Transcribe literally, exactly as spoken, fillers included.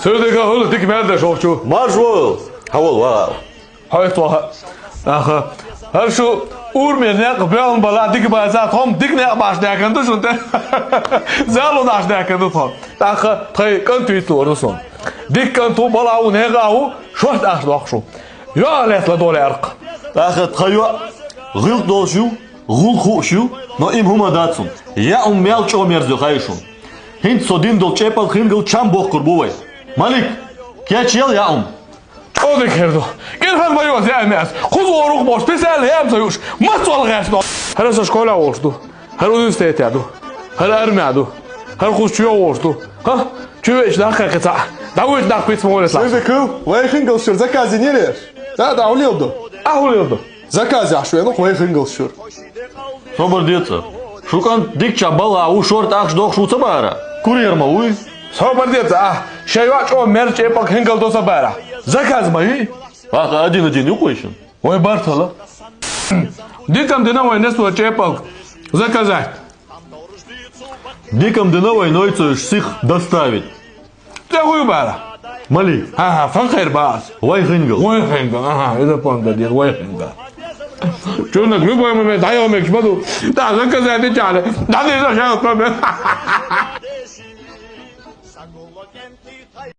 Сойдага хӀула дика мел деш вохчу. Марш вол! Хьавол, ваал. Хьойт ваха. Аха. ХӀара шу урамера некъ боьлхун бала дика база, тхом дика некъ баш декан ду шун те. Зало наш декан ду тхом. ТӀаккха тхай кӀант вийцлор ду сон. Дика кӀант ву, бала ву, нега ву, шорт ахш дохшу. Йоа лес ла доле аркх. ТӀаккха тха йоа гӀилк долш ю, гӀул хууш ю, но им хӀума дац хьун. Я ум мел чӀо мерзо хай шун. ХӀинца со дин дол чӀепал хингал чам бохкур бу вай. Малик, кечъел я ум. Чо дика хӀерду. КӀирхан ма йоз яъмас. Кхуза орух бош, писал хӀем ца юш. Ма цол гӀеш до. ХӀара со школа волш ду. ХӀара университете ду. ХӀара армия ду. ХӀара кхуза чу йогӀуш ду. Ха? Чу веч даккха кхица. Да веч даккха кхица ма валес лаш. Сойдакыл, вай хингал шур заказе не реш. Да, да, улил ду. А, улил ду. Заказ яхьаш венух вай хингал шур. Собар деца. Шу кӀант дикча бала ву, шорт ахш дохш ву ца бара? Курьер ма вуй? Собар деца, а, ша йоа чӀо мер чӀепал хингал до ца бара. Заказ ма юй? Аха, один-один юкъуйшин. Вай бартала. Дикам дина вай несла чӀепал заказать. Дикам дина вай нойцуш сих доставить. Те хуй бара. Мали. Ага, фан хайр баас. Вай хингал. Вай хингал, ага, это понда дир, вай хингал. Чунак, любой момент, дай омек, шмаду. Да, заказать и чали. Да, не за шел,